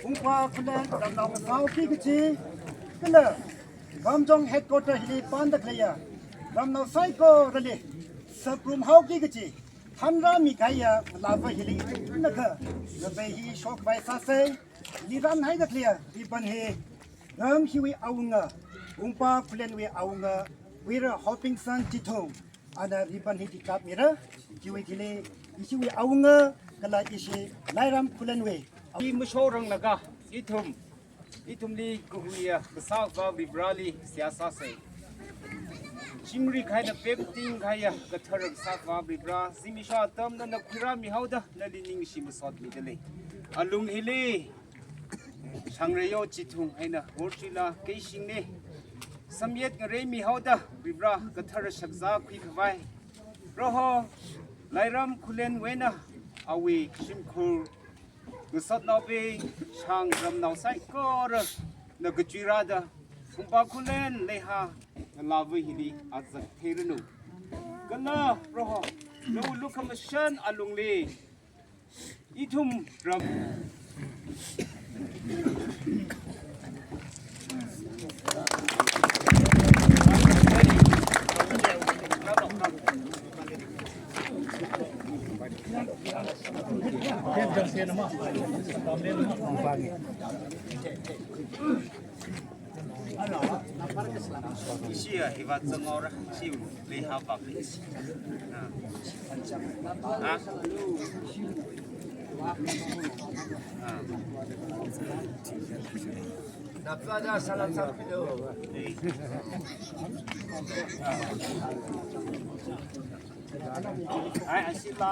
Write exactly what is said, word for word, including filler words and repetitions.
Wungpa Khullen ramnao ngasāhaoki kachi, kala Ramjong headquarter hili pānda khaleiya ramnao saikorali saprumhaoki kachi, thanrāmi kahaiya ngalāva hili ithumna kha ngavei hi shokhavai sāsei. Hili rānhaida khaleiya ribbon hi ram hiwui awunga, Wungpa Khullenwui awunga, Wira Hopingson Chithung, ana ribbon hi chikap mira. Chiwui thili ishiwui awunga kala ishi Lairam Khullenwui, i mashoranglaga ithum, ithumli kahuiya Kasā Āva Varivarāli seihā sāsei. Shimli kahaina pemting kahaiya kathara Kasā Āva Varivarā, zimiksho atam nana khuirāmihaoda nali ningshi masotmida lei. Alung hili Shangreiyo Chithung eina Morchila Keishingna samyet ngareimihaoda Varivarā kathara shakzā khuikhavai. Proho, Lairam Khullenwui eina awui shimkhur ngasotnaobing, shang ramnao saikorana kachui rāda Wungpa Khullen leiha ngalāva hili azak theiranu. Kala Proho, nawui lukhamashan alungli ithum ram Ishi ya, hiva zangora, ishi leiha vak. Ah. Ah. Ah. Napsada salam sampailu. Ai, ashi la.